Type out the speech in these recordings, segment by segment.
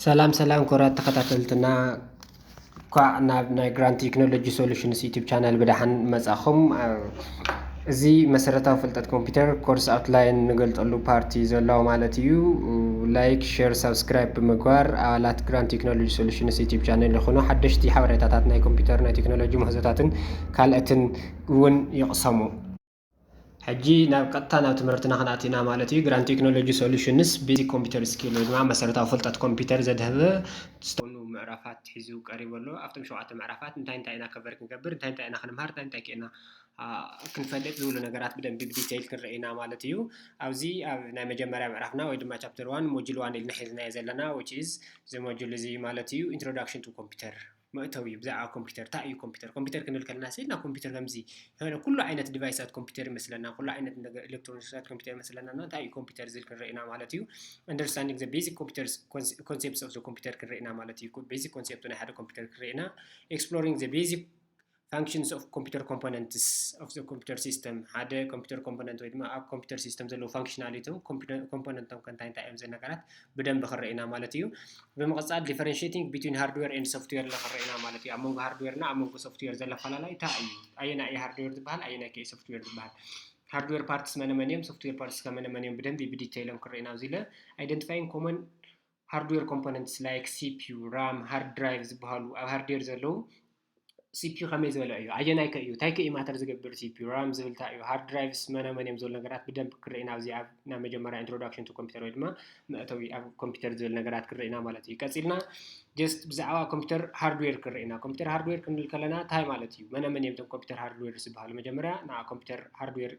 ሰላም ሰላም ክቡራት ተኸታተልትና፣ እንኳዕ ናብ ናይ ግራንድ ቴክኖሎጂ ሶሉሽንስ ዩቲዩብ ቻናል ብደሓን መጻኹም። እዚ መሰረታዊ ፍልጠት ኮምፒውተር ኮርስ ኣውትላይን ንገልጸሉ ፓርቲ ዘሎ ማለት እዩ። ላይክ፣ ሼር፣ ሳብስክራይብ ብምግባር ኣባላት ግራንድ ቴክኖሎጂ ሶሉሽንስ ዩቲዩብ ቻነል ይኹኑ። ሓደሽቲ ሓበሬታታት ናይ ኮምፒውተር ናይ ቴክኖሎጂ ምህዞታትን ካልኦትን እውን ይቕሰሙ። ሕጂ ናብ ቀጥታ ናብ ትምህርትና ክንኣቲና ማለት እዩ። ግራንድ ቴክኖሎጂ ሶሉሽንስ ቤዚክ ኮምፒውተር ስኪል ወይ ድማ መሰረታዊ ፍልጠት ኮምፒውተር ዘድህበ ዝተወኑ ምዕራፋት ሒዙ ቀሪቡ ኣሎ። ኣብቶም ሸውዓተ ምዕራፋት እንታይ እንታይ ኢና ከቨር ክንገብር፣ እንታይ እንታይ ኢና ክንምሃር፣ እንታይ እንታይ ከና ክንፈልጥ ዝብሉ ነገራት ብደንቢ ብዲቴይል ክንርኢ ኢና ማለት እዩ። ኣብዚ ኣብ ናይ መጀመርያ ምዕራፍና ወይ ድማ ቻፕተር ዋን ሞጁል ዋን ኢልና ሒዝናዮ ዘለና which is እዚ ሞጁል እዚ ማለት እዩ ኢንትሮዳክሽን ቱ ኮምፒውተር መእተዊ እዩ። ብዛዕባ ኮምፒውተር እንታይ እዩ ኮምፒውተር ኮምፒውተር ክንብል ከለና ስኢልና ኮምፒውተር ከምዚ የሆነ ኩሉ ዓይነት ዲቫይሳት ኮምፒውተር ይመስለና፣ ኩሉ ዓይነት ኤሌክትሮኒክሳት ኮምፒውተር ይመስለና እና እንታይ እዩ ኮምፒውተር ዝብል ክንርኢ ኢና ማለት እዩ። Understanding the basic computer concepts of the computer ክንርኢ ኢና ማለት እዩ። ቤዚክ ኮንሴፕቱ ናይ ሓደ ኮምፒውተር ክንርኢ ኢና። Exploring the basic functions of computer components of the computer system ሓደ ኮምፒውተር ኮምፖነንት ወይ ድማ ኣብ ኮምፒውተር ሲስተም ዘለዉ ፋንክሽናሊቶም ኮምፖነንቶም ከንታይ እንታይ እዮም ዘነገራት ብደንብ ክንርኢ ኢና ማለት እዩ። ብምቕጻል differentiating between hardware and software ክንርኢ ኢና ማለት እዩ። ኣብ መንጎ ሃርድዌር እና ኣብ መንጎ ሶፍትዌር ዘሎ ኣፈላላይ እንታይ እዩ? ኣየናይ እዩ ሃርድዌር ዝበሃል፣ ኣየናይ ከ ሶፍትዌር ዝበሃል? ሃርድዌር ፓርትስ መነመን እዮም፣ ሶፍትዌር ፓርትስ ከመነመን እዮም? ብደንቢ ብዲቴይሎም ክንርኢ ኢና ኣብዚ ለ identifying common hardware components like C P U, RAM, hard drive ዝበሃሉ ኣብ ሃርድዌር ዘለዉ C P U ከመይ ዝበለ እዩ? ኣየናይ ከ እዩ? እንታይ ከ እዩ ማተር ዝገብር C P U? RAM ዝብል እንታይ እዩ? Hard drives መነመን እዮም ዝብሉ ነገራት ብደንብ ክርኢና ኣብዚ ኣብ ናይ መጀመርያ introduction to computer ወይ ድማ መእተዊ ኣብ ኮምፒውተር ዝብል ነገራት ክርኢና ማለት እዩ። ቀጺልና just ብዛዕባ ኮምፒውተር ሃርድዌር ክርኢና። ኮምፒውተር ሃርድዌር ክንብል ከለና እንታይ ማለት እዩ? መነመን እዮም እቶም ኮምፒውተር ሃርድዌር ዝበሃሉ? መጀመርያ ን ኮምፒውተር ሃርድዌር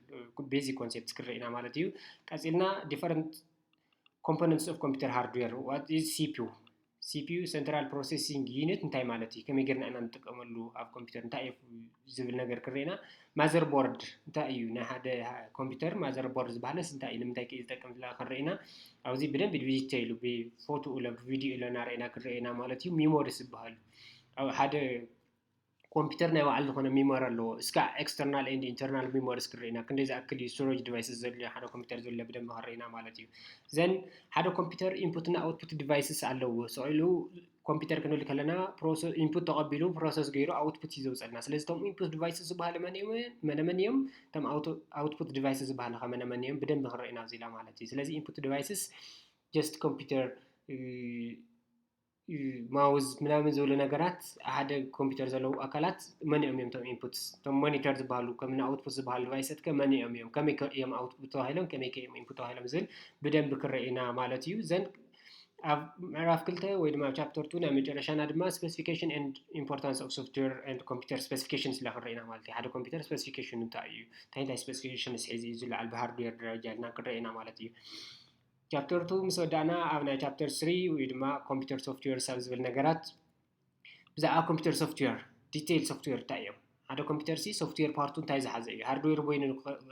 ቤዚክ ኮንሴፕት ክርኢና ማለት እዩ። ቀጺልና different components of computer hardware what is C P U? C P U central processing unit እንታይ ማለት እዩ? ከመይ ጌርና ኢና ንጥቀመሉ ኣብ ኮምፒውተር እንታይ እዩ ዝብል ነገር ክርኢና። ማዘር ቦርድ እንታይ እዩ? ናይ ሓደ ኮምፒውተር ማዘር ቦርድ ዝበሃለስ እንታይ እዩ? ንምንታይ ከ ዝጠቅም ዝላ ክንርኢና ኣብዚ ብደንብ ብዲቴይሉ ብፎቶ ኢሎ ብቪዲዮ ኢሎ እናርኢና ክንርኢና ማለት እዩ። ሚሞሪስ ዝበሃሉ ኣብ ሓደ ኮምፒውተር ናይ ባዕሉ ዝኾነ ሚሞሪ ኣለዎ። እስካ external and internal memories ክርኢና ክንደይ ዝኣክል እዩ ስቶሬጅ ዲቫይስስ ዘድልዮ ሓደ ኮምፒውተር ዘሎ ብደንብ ክንርኢና ማለት እዩ። ዘን ሓደ ኮምፒውተር ኢንፑት እና ኣውትፑት ዲቫይስስ ኣለዎ። ስቕ ኢሉ ኮምፒውተር ክንብል ከለና ኢንፑት ተቐቢሉ ፕሮሰስ ገይሩ ኣውትፑት እዩ ዘውፀልና። ስለዚ እቶም ኢንፑት ዲቫይስስ ዝበሃሉ መን እዮም? መነመን እዮም? እቶም ኣውትፑት ዲቫይስስ ዝበሃሉ ከ መነመን እዮም? ብደንብ ክንርኢና ኣብዚ ኢላ ማለት እዩ። ስለዚ ኢንፑት ዲቫይስስ just ኮምፒውተር ማውዝ ምናምን ዝብሉ ነገራት ሓደ ኮምፒውተር ዘለዉ ኣካላት መን እዮም እዮም እቶም ኢንፑትስ እቶም ሞኒተር ዝበሃሉ ከም ኣውትፑት ዝበሃሉ ዲቫይሰት ከ መን እዮም እዮም ከመይ ከ እዮም ኣውትፑት ተባሂሎም ከመይ ከ እዮም ኢንፑት ተባሂሎም ዝብል ብደንብ ክረአ ኢና ማለት እዩ። ዘን ኣብ ምዕራፍ ክልተ ወይ ድማ ቻፕተር ቱ ናይ መጨረሻና ድማ specification and importance of software and computer specifications ኢላ ክንረኢና ማለት እዩ። ሓደ ኮምፒውተር ስፔሲፊኬሽን እንታይ እዩ? እንታይ እንታይ ስፔሲፊኬሽንስ ሒዙ እዩ ዝለዓል ብሃርድዌር ደረጃ ኢልና ክንረኢና ማለት እዩ። ቻፕተር ቱ ምስ ወዳእና ኣብ ናይ ቻፕተር ስሪ ወይ ድማ ኮምፒውተር ሶፍትዌርስ ኣብ ዝብል ነገራት ብዛዕባ ኮምፒውተር ሶፍትዌር ዲቴይል ሶፍትዌር እንታይ እዮም? ሓደ ኮምፒውተር ሲ ሶፍትዌር ፓርቱ እንታይ ዝሓዘ እዩ? ሃርድዌር በይኑ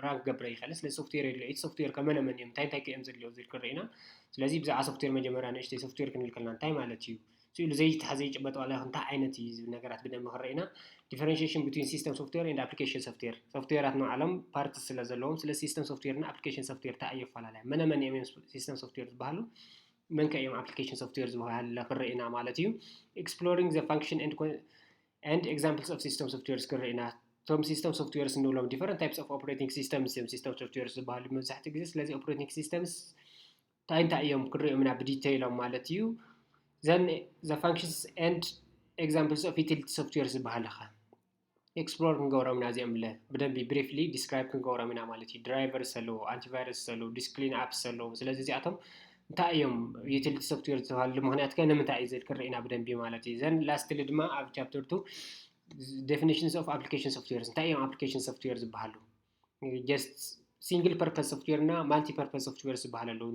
ራን ክገብረ ይኽእል። ስለዚ ሶፍትዌር የድልዮ። እቲ ሶፍትዌር ከ መነ መን እዮም? እንታይ እንታይ ከ እዮም ዘድልዮ ዝብል ክንርኢ ኢና። ስለዚ ብዛዕባ ሶፍትዌር መጀመርያ ንእሽተይ ሶፍትዌር ክንብል ከለና እንታይ ማለት እዩ? ስኢሉ ዘይተሓዘ ይጭበጥ ዋላ እንታይ ዓይነት እዩ ዝብል ነገራት ብደንብ ክንርኢ ኢና። Differentiation between system software and application software ሶፍትዌራት ንባዕሎም ፓርትስ ስለ ዘለዎም ስለ ሲስተም ሶፍትዌር እና ኣፕሊኬሽን ሶፍትዌር እንታይ እዩ ኣፈላላይ? መነ መን እዮም ሲስተም ሶፍትዌር ዝበሃሉ? መን ከ እዮም ኣፕሊኬሽን ሶፍትዌር ዝበሃል ክንርኢ ኢና ማለት እዩ። Exploring the function and examples of system softwares ክንርኢ ኢና። እቶም ሲስተም ሶፍትዌርስ እንብሎም different types of operating systems እዮም ሲስተም ሶፍትዌርስ ዝበሃሉ መብዛሕትኡ ግዜ። ስለዚ ኦፕሬቲንግ ሲስተምስ እንታይ እንታይ እዮም ክንሪኦም ኢና ብዲቴይሎም ማለት እዩ። Then the functions and examples of utility software ዝበሃል ኸ ኤክስፕሎር ክንገብሮም ኢና እዚኦም ለ ብደንቢ ብሪፍሊ ዲስክራይብ ክንገብሮም ኢና ማለት እዩ። ድራይቨርስ ኣለዎ፣ ኣንቲቫይረስ ኣለዎ፣ ዲስፕሊን ኣፕስ ኣለዎ። ስለዚ እዚኣቶም እንታይ እዮም ዩቲሊቲ ሶፍትዌር ዝተባሃሉ ምክንያት ከ ንምንታይ እዩ ዝብል ክንርኢ ኢና ብደንቢ ማለት እዩ። ዘን ላስትሊ ድማ ኣብ ቻፕተር ቱ definitions of application softwares እንታይ እዮም ኣፕሊኬሽን ሶፍትዌር ዝበሃሉ? Just ሲንግል ፐርፐስ ሶፍትዌር እና ማልቲ ፐርፐስ ሶፍትዌር ዝበሃል ኣለዉ።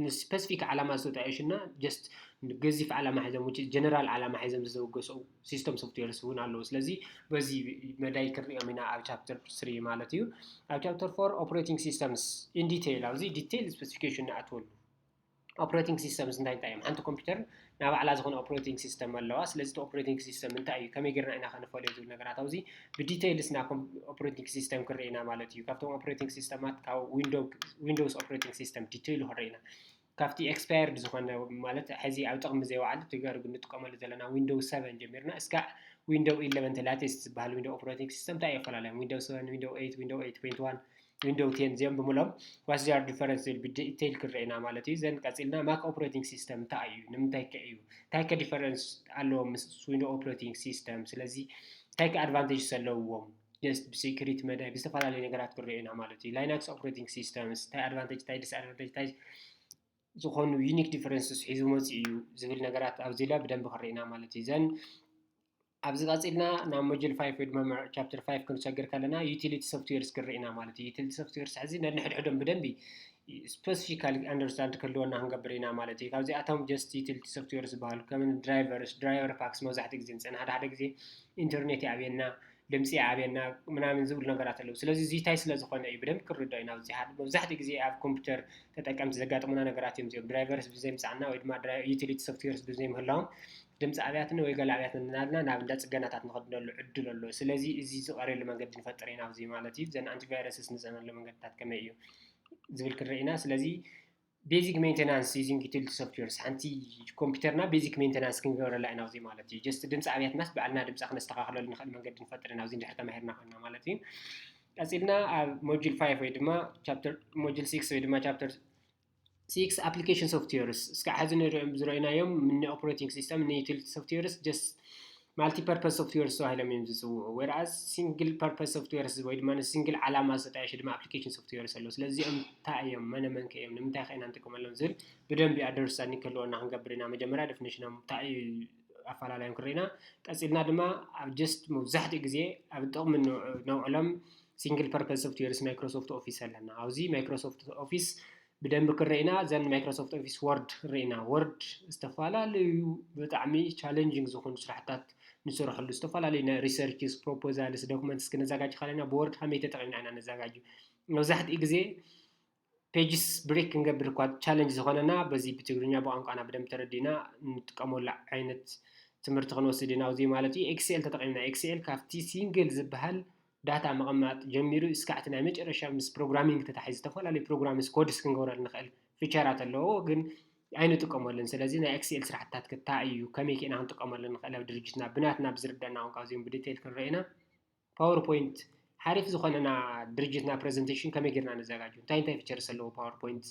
ንስፐሲፊክ ዓላማ ዝተጣየሹ እና just ገዚፍ ዓላማ ሒዞም ውጭ ጀነራል ዓላማ ሒዞም ዝተበገሱ ሲስተም ሶፍትዌርስ እውን ኣለዉ። ስለዚ በዚ መዳይ ክንሪኦም ኢና ኣብ ቻፕተር ስሪ ማለት እዩ። ኣብ ቻፕተር ፎር ኦፕሬቲንግ ሲስተምስ ኢን ዲቴይል ኣብዚ ዲቴይል ስፔሲፊኬሽን ንኣትወሉ። ኦፕሬቲንግ ሲስተምስ እንታይ እንታይ እዮም? ሓንቲ ኮምፒውተር ናይ ባዕላ ዝኾነ ኦፕሬቲንግ ሲስተም ኣለዋ። ስለዚ እቲ ኦፕሬቲንግ ሲስተም እንታይ እዩ? ከመይ ጌርና ኢና ከንፈልዮ ዝብል ነገራት ኣብዚ ብዲቴይልስ ናይ ኦፕሬቲንግ ሲስተም ክንርኢ ኢና ማለት እዩ። ካብቶም ኦፕሬቲንግ ሲስተማት ካብ ዊንዶውስ ኦፕሬቲንግ ሲስተም ዲቴይሉ ክንርኢ ኢና። ካብቲ expired ዝኾነ ማለት ሕዚ ኣብ ጥቕሚ ዘይወዓለ ተጋሩ ግን ንጥቀመሉ ዘለና Windows seven ጀሚርና እስካዕ Windows eleven latest ዝበሃል Windows operating system እንታይ እዩ ኣፈላላዮም? Windows seven፣ Windows eight፣ Windows eight point one፣ Windows ten እዚኦም ብምሎም what's their difference ዝብል ብዲቴይል ክንርኢ ኢና ማለት እዩ። ዘን ቀፂልና Mac operating system እንታይ እዩ? ንምንታይ ከ እዩ? እንታይ ከ difference ኣለዎ ምስ Windows operating system? ስለዚ እንታይ ከ advantages ኣለውዎም? Just ብsecurity መዳይ ብዝተፈላለዩ ነገራት ክንርኢ ኢና ማለት እዩ። Linux operating systems እንታይ advantage እንታይ disadvantage እንታይ ዝኾኑ unique differences ሒዙ መፂኡ እዩ ዝብል ነገራት ኣብዚ ላ ብደንብ ክንርኢ ኢና ማለት እዩ። ዘን ኣብዚ ቀፂልና ናብ module five ወይ ድማ chapter five ክንሰግር ከለና utility softwares ክንርኢ ኢና ማለት እዩ። Utility softwares ሕዚ ነንሕድሕዶም ብደንቢ specifically understand ክህልወና ክንገብር ኢና ማለት እዩ። ካብዚኣቶም just utility software ዝበሃሉ ከም drivers፣ driver packs መብዛሕትኡ ግዜ ንፅን ሓደ ሓደ ግዜ ኢንተርኔት ይኣብየና፣ ድምፂ ይኣብየና ምናምን ዝብሉ ነገራት ኣለዉ። ስለዚ እዚ እንታይ ስለ ዝኾነ እዩ ብደንብ ክንርዳእ ኢና። ኣብዚ ሓደ መብዛሕትኡ ግዜ ኣብ ኮምፒውተር ተጠቀምቲ ዘጋጥሙና ነገራት እዮም እዚኦም። Drivers ብዘይምፃና ወይ ድማ utility softwares ብዘይምህላዎም ድምፂ ኣብያትኒ ወይ ገለ ኣብያትኒ እናልና ናብ እንዳ ፅገናታት ንኸድነሉ ዕድል ኣሎ። ስለዚ እዚ ዝቐርየሉ መንገዲ ንፈጥር ኢና ኣብዚ ማለት እዩ። ዘን antivirus ንፅዕነሉ መንገድታት ከመይ እዩ ዝብል ክንርኢ ኢና። ስለዚ basic maintenance using utility softwares ሓንቲ ኮምፒውተርና basic maintenance ክንገብረላ ኢና ኣብዚ ማለት እዩ። Just ድምፂ ኣብያትናስ ባዕልና ድምፃ ክነስተኻኽለሉ ንኽእል መንገዲ ንፈጥር ኢና ኣብዚ እንድሕር ተማሂርና ኮይና ማለት እዩ። ቀፂልና ኣብ module five ወይ ድማ chapter module six ወይ ድማ chapter six application softwares እስካዕ ሕዚ ንሪኦም ዝረእናዮም ን operating system ን utility softwares just multi purpose softwares ተባሂሎም እዮም ዝፅውዑ። Whereas single purpose softwares ወይ ድማ ንሲንግል ዓላማ ዝተጣየሸ ድማ application softwares ኣለዉ። ስለዚ እዚኦም እንታይ እዮም? መነ መን ከ እዮም? ንምንታይ ከ ኢና ንጥቀመሎም ዝብል ብደንቢ understanding ክህልወና ክንገብር ኢና። መጀመርያ definition ኦም እንታይ እዩ ኣፈላላዮም ክርኢና። ቀፂልና ድማ ኣብ just መብዛሕትኡ ግዜ ኣብ ጥቕሚ ነውዕሎም single purpose softwares Microsoft Office ኣለና። ኣብዚ Microsoft Office ብደንቢ ክርኢና ዘን Microsoft Office Word ርኢና። Word ዝተፈላለዩ ብጣዕሚ challenging ዝኾኑ ስራሕታት ንስርሐሉ ዝተፈላለዩ ናይ researches፣ proposals፣ documents ክነዘጋጅ ከለና ብ Word ከመይ ተጠቒምና ኢና ነዘጋጅ። መብዛሕትኡ ግዜ pages break ክንገብር እኳ challenge ዝኾነና በዚ ብትግርኛ ብቋንቋና ብደንብ ተረዲእና ንጥቀመሉ ዓይነት ትምህርቲ ክንወስድ ኢና ኣብዚ ማለት እዩ። Excel ተጠቒምና Excel ካብቲ single ዝበሃል ዳታ ምቕማጥ ጀሚሩ እስካዕ እቲ ናይ መጨረሻ ምስ programming ተታሒዙ ዝተፈላለዩ programs codes ክንገብረሉ ንኽእል feature ት ኣለዎ ግን ኣይንጥቀመሉን። ስለዚ ናይ Excel ስራሕትታት ክታይ እዩ ከመይ ክኢና ክንጥቀመሉ ንኽእል ኣብ ድርጅትና ብናትና ብዝርደና ቋንቋ እዚኦም ብዲቴይል ክንርኢ ኢና። PowerPoint ሓሪፍ ዝኾነና ድርጅትና presentation ከመይ ጌርና ነዘጋጁ እንታይ እንታይ features ኣለዎ PowerPoint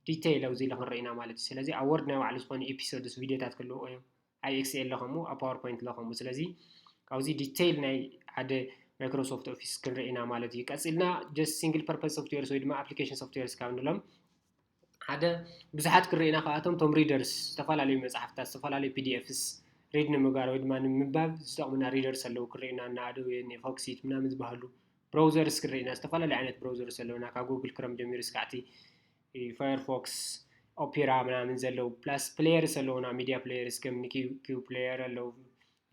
detail ኣብዚ ኢለ ክንርኢ ኢና ማለት እዩ። ስለዚ ኣብ Word ናይ ባዕሉ ዝኾነ episodes ቪዲዮታት ክህልዎ እዮም። ኣብ Excel ለኸሙ ኣብ PowerPoint ለኸሙ። ስለዚ ኣብዚ detail ናይ ሓደ Microsoft Office ክንርኢ ኢና ማለት እዩ። ቀፂልና just single purpose softwares ወይ ድማ application softwares ካብ ንሎም ሓደ ብዙሓት ክርኢና ካብኣቶም ቶም readers ዝተፈላለዩ መፅሓፍታት ዝተፈላለዩ PDFs read ንምግባር ወይ ድማ ንምንባብ ዝጠቕሙና readers ኣለዉ ክርኢና እና Adobe Foxit ምናምን ዝበሃሉ browsers ክርኢና ዝተፈላለዩ ዓይነት browsers ኣለውና ካብ Google Chrome ጀሚሩ እስካዕቲ Firefox Opera ምናምን ዘለዉ plus players ኣለውና media players ከም Q Player ኣለዉ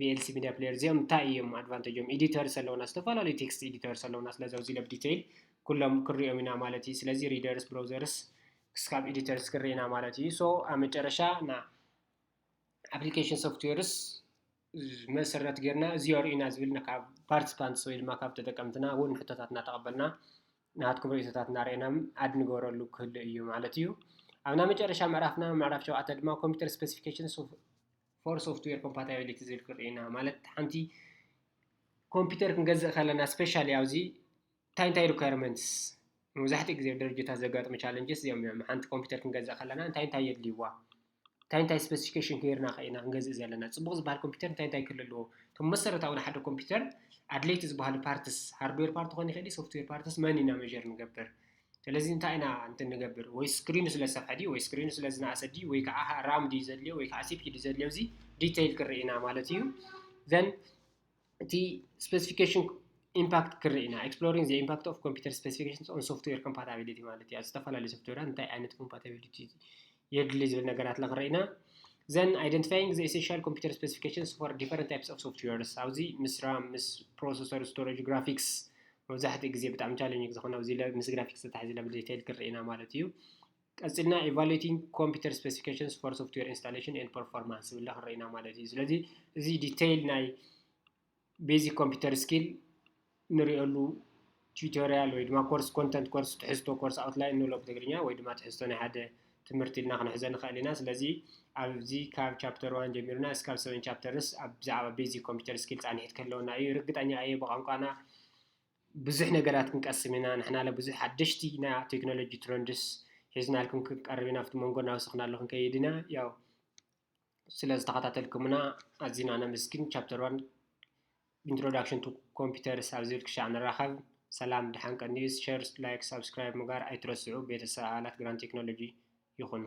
VLC media player እዚኦም እንታይ እዮም advantage ኦም editors ኣለውና ዝተፈላለዩ text editors ኣለውና ስለዚ ኣብዚ ለ detail ኩሎም ክሪኦም ኢና ማለት እዩ ስለዚ readers browsers ክስካብ editors ክርኢና ማለት እዩ so ኣብ መጨረሻ ና application softwares መሰረት ጌርና እዚኦ ርኢና ዝብል ካብ participants ወይ ድማ ካብ ተጠቀምትና እውን ሕቶታት እናተቐበልና ናትኩም ርእይቶታት እናርኢና add ንገብረሉ ክህሉ እዩ ማለት እዩ ኣብና መጨረሻ ምዕራፍና ምዕራፍ ሸውዓተ ድማ computer specifications for software compatibility ዝብል ክርኢና ማለት ሓንቲ ኮምፒውተር ክንገዝእ ከለና specially ኣብዚ እንታይ እንታይ requirements መብዛሕትኡ ግዜ ድርጅታት ዘጋጥሙ challenges እዚኦም እዮም ሓንቲ ኮምፒውተር ክንገዝእ ከለና እንታይ እንታይ የድልይዋ እንታይ እንታይ specification ጌርና ከኢና ክንገዝእ ዘለና ፅቡቅ ዝበሃል ኮምፒውተር እንታይ እንታይ ክህሉ ኣለዎ እቶም መሰረታዊ ንሓደ ኮምፒውተር ኣድለይቲ ዝበሃሉ parts hardware part ክኾን ይኽእል software parts መን ኢና measure ንገብር ስለዚ እንታይ ኢና እንትን ንገብር ወይ screen ኡ ስለ ዝሰፍሐ ድዩ ወይ screen ኡ ስለ ዝነኣሰ ድዩ ወይ ከዓ RAM ድዩ ዘድልዮ ወይ ከዓ CPU ድዩ ዘድልዮ እዚ detail ክርኢ ኢና ማለት እዩ then እቲ specification impact ክርኢ ኢና exploring the impact of computer specifications on software compatibility ማለት እዩ ዝተፈላለዩ software እንታይ ዓይነት compatibility የድሊ ዝብል ነገራት ለክርኢ ኢና then identifying the essential computer specifications for different types of softwares ኣብዚ ምስ RAM ምስ processor storage graphics መብዛሕትኡ ግዜ ብጣዕሚ challenging ዝኾነ ኣብዚ ምስ graphics ዝተታሕዘ ለ detail ክርኢ ኢና ማለት እዩ ቀፂልና evaluating computer specifications for software installation and performance ዝብል ክርኢ ኢና ማለት እዩ ስለዚ እዚ detail ናይ basic computer skill ንሪእሉ tutorial ወይ ድማ course content course ትሕዝቶ course outline ንብሎ ብትግርኛ ወይ ድማ ትሕዝቶ ናይ ሓደ ትምህርቲ ኢልና ክንሕዞ ንኽእል ኢና። ስለዚ ኣብዚ ካብ chapter one ጀሚርና እስካብ seven chapters ኣብ ብዛዕባ basic computer skill ፃንሒት ክህልወና እዩ። ርግጠኛ እየ ብቋንቋና ብዙሕ ነገራት ክንቀስም ኢና። ንሕና ለ ብዙሕ ሓደሽቲ ናይ technology trends ሒዝናልኩም ክንቀርብ ኢና። ኣብቲ መንጎ እናወሰኽናሉ ክንከይድ ኢና። ያው ስለ ዝተኸታተልኩምና ኣዚና ነመስግን። Chapter one Introduction to Computers ኣብ ዝብል ክሻዕ ንራኸብ። ሰላም፣ ደሓን ቀንዩ። Share፣ like፣ subscribe ምግባር ኣይትረስዑ። ቤተሰብ ኣባላት Grand Technology ይኹኑ።